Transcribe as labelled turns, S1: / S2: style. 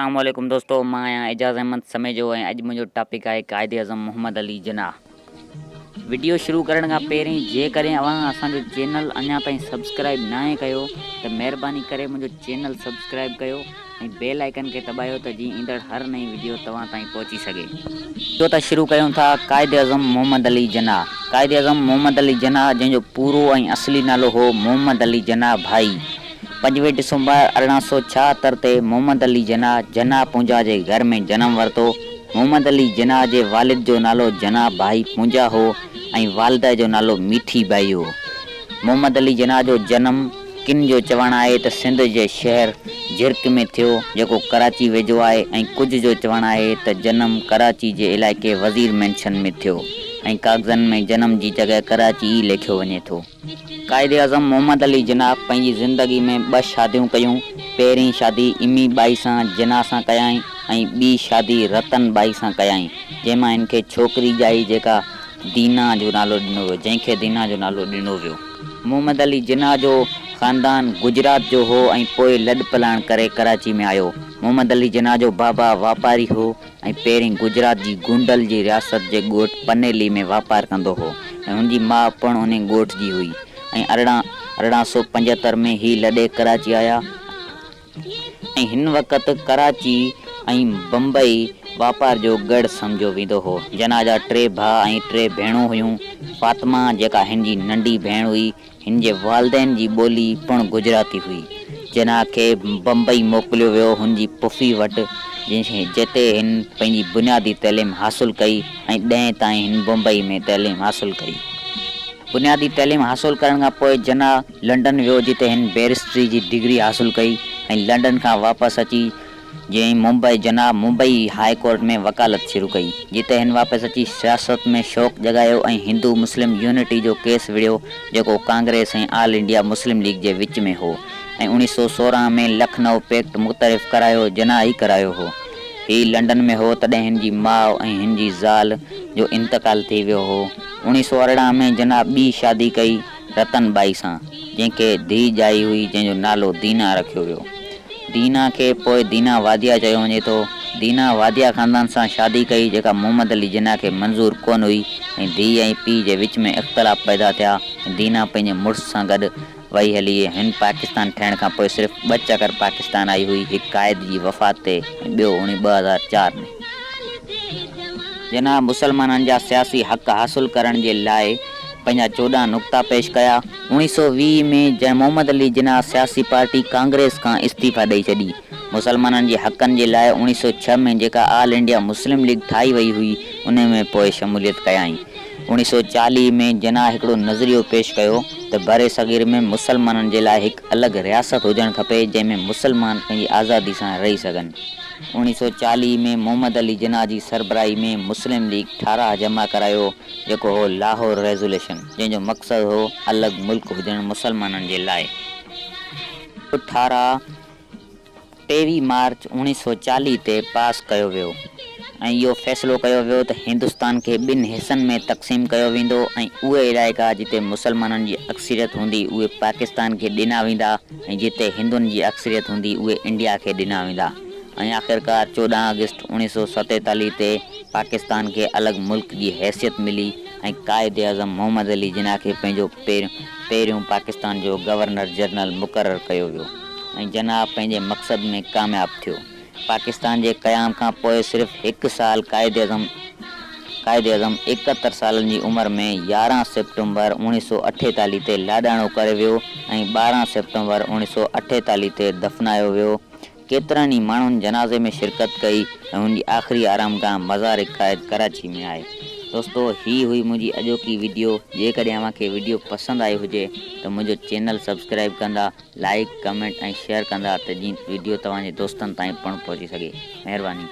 S1: اسلام عليڪم دوستو مان آهيان اعجاز احمد سميجو ۽ اڄ منهنجو ٽاپڪ آهي قائد اعظم محمد علي جناح وڊيو شروع ڪرڻ کان پهرين جيڪڏهن اوهان اسان جو چينل اڃا تائين سبسڪرائب ناهي ڪيو ته مهرباني ڪري منهنجو چينل سبسڪرائب ڪيو ۽ بيل آئيڪن کي دٻايو ته جيئن ايندڙ هر نئين وڊيو توهان تائين پهچي سگهي. اچو ته شروع ڪيون ٿا قائداعظم محمد علي جناح. قائداعظم محمد علي جناح جنهن جو پورو ۽ اصلي نالو هو محمد علي جناح ڀائي. پنجويهه ڊسمبر 1876 تي محمد علي جناح، جناح پونجا جي گهر ۾ جنم ورتو. محمد علي جناح جي والد جو نالو جناح ڀائي پونجا هو ۽ والده جو نالو ميٺي ٻائي هو. محمد علي جناح جو جنم. ڪن جو چوڻ آهي ته سنڌ جي شهر جهرڪ ۾ ٿيو، جيڪو ڪراچي ويجهو آهي ۽ ڪجهه جو چوڻ آهي ته جنم ڪراچي جي علائقي وزير مينشن ۾ ٿيو ۽ ڪاغذن ۾ جنم جي جڳهه ڪراچي ئي ليکيو وڃي ٿو. قائداعظم محمد علي جناح پنهنجي زندگي ۾ ٻه شاديون ڪيون، پهرين شادي امي ٻائي سان جناح سان ڪيائين ۽ ٻي شادي رتن ٻائي سان ڪيائين، جنهن مان هن کي ڇوڪري ڄائي جيڪا دينا جو نالو ڏنو ويو، جنهن کي دينا جو نالو ڏنو ويو. محمد علي جناح جو خاندان گجرات جو هو ۽ پوء لڏپلاڻ ڪري ڪراچي ۾ آيو. محمد علي جناح جو بابا واپاري هو ۽ پهرين گجرات جي گونڊل جي رياست جي ڳوٺ پنيلي ۾ واپار ڪندو هو ۽ هن جي ماء پڻ انهي ڳوٺ جي هئي ۽ 1875 ۾ هي لڏي ڪراچي آيا. ۽ هن وقت ڪراچي ۽ بمبئي واپار جو ڳڙهه سمجهيو ويندو هو. جناح جا ٽي ڀاء ۽ ٽي ڀيڻون هيون. فاطمه جيڪا هن جي ننڍي ڀيڻ هئي، هن جي والدين جي ٻولي پڻ گجراتي هئي. جناح کي بمبئي موڪليو ويو هن جي پڦي وٽ جتي هن پنهنجي بنيادي تعليم حاصل ڪئي ۽ ڏهين تائين هن بمبئي ۾ تعليم حاصل ڪئي. بنيادي تعليم حاصل ڪرڻ کان پوء جناح لنڊن ويو جتي هن بئريسٽري جي ڊگري حاصل ڪئي ۽ لنڊن کان واپس اچي جنهن ممبئي جناح ممبئي هاء ڪورٽ ۾ وڪالت شروع ڪئي جتي هن واپس اچي سياست ۾ شوق جڳايو ۽ هندو مسلم يونٽي جو ڪيس وڙهيو جيڪو ڪانگريس ۽ آل انڊيا مسلم ليگ جي وچ ۾ هو ۽ 1916 ۾ لکنؤ پيڪٽ متعارف ڪرايو جناح ئي ڪرايو هو. هي لنڊن ۾ هو تڏهن هن جي ماء ۽ هن جي زال جو انتقال ٿي ويو هو. 1918 ۾ جناح ٻي شادي ڪئي رتن ٻائي سان، جنهن کي ڌيء ڄائي هئي جنهن جو نالو دينا رکيو ويو. دينا کي پوء دينا واديا چيو وڃي ٿو. دينا واديا خاندان سان شادي ڪئي جيڪا محمد علي جناح کي منظور ڪونه هئي ۽ ڌيء ۽ پيء جي وچ ۾ اختلاف پيدا ٿيا ۽ دينا پنهنجي مڙس سان گڏ وئي هلي. هن پاڪستان ٺهڻ کان پوء صرف ٻه چڪر پاڪستان آئي هئي هڪ قائد جي وفات تي ۽ ٻيو اوڻي 2004 ۾. جناح مسلمانن جا سياسي حق حاصل ڪرڻ جي لاء پنهنجا 14 نقطا پيش ڪيا. 1920 ۾ محمد علي جناح سياسي پارٽي ڪانگريس کان استعيفا ڏئي ڇڏي. مسلمانن جي حقن جي لاء 1906 ۾ جيڪا آل انڊيا مسلم ليگ ٺاهي وئي هئي، انهي ۾ پوء شموليت ڪيائين. 1940 ۾ جناح هڪڙو نظريو پيش ڪيو ته برصغير ۾ مسلمانن جي لاء هڪ الڳ رياست هجڻ کپي، جنهن ۾ مسلمان پنهنجي آزادي سان رهي سگهن. 1940 ۾ محمد علي جناح جي سربراهي ۾ مسلم ليگ ٺهراء جمع ڪرايو، جيڪو هو لاهور ريزوليشن، جنهن جو مقصد هو الڳ ملڪ هجڻ مسلمانن جي لاء. اهو ٺهراء 23 مارچ 1940 تي پاس ڪيو ويو ۽ اهو فيصلو ڪيو ويو ته هندستان کي ٻن حصن ۾ تقسيم ڪيو ويندو ۽ اهي علائقا جتي مسلمانن جي اڪثريت هوندي اهي پاڪستان کي ڏنا ويندا ۽ جتي هندن جي اڪثريت هوندي اهي انڊيا کي ڏنا ويندا. ۽ آخرڪار 14 آگسٽ 1947 تي پاڪستان کي الڳ ملڪ جي حيثيت ملي ۽ قائد اعظم محمد علي جناح کي پنهنجو پهريون پاڪستان جو گورنر جنرل مقرر ڪيو ويو ۽ جناح پنهنجي مقصد ۾ ڪامياب ٿيو. پاڪستان جي قيام کان پوء صرف هڪ سال قائد اعظم قائد اعظم 71 سالن جي عمر ۾ 11 سيپٽمبر 1948 تي لاڏاڻو ڪري ويو ۽ 12 سيپٽمبر 1948 تي دفنايو ويو. ڪيترن ئي ماڻهن جنازي ۾ شرڪت ڪئي ۽ هن جي آخري آرامگاهه مزار قائد ڪراچي ۾ آهي. دوستو هي هئي منهنجي اڄوڪي وڊيو جيڪڏهن اوهان کي وڊيو پسند آئي هجي ته منهنجو چينل سبسڪرائيب ڪندا لائيڪ ڪمينٽ ۽ شيئر ڪندا ته جيئن وڊيو توهان جي دوستن تائين پڻ پهچي سگهي مهرباني.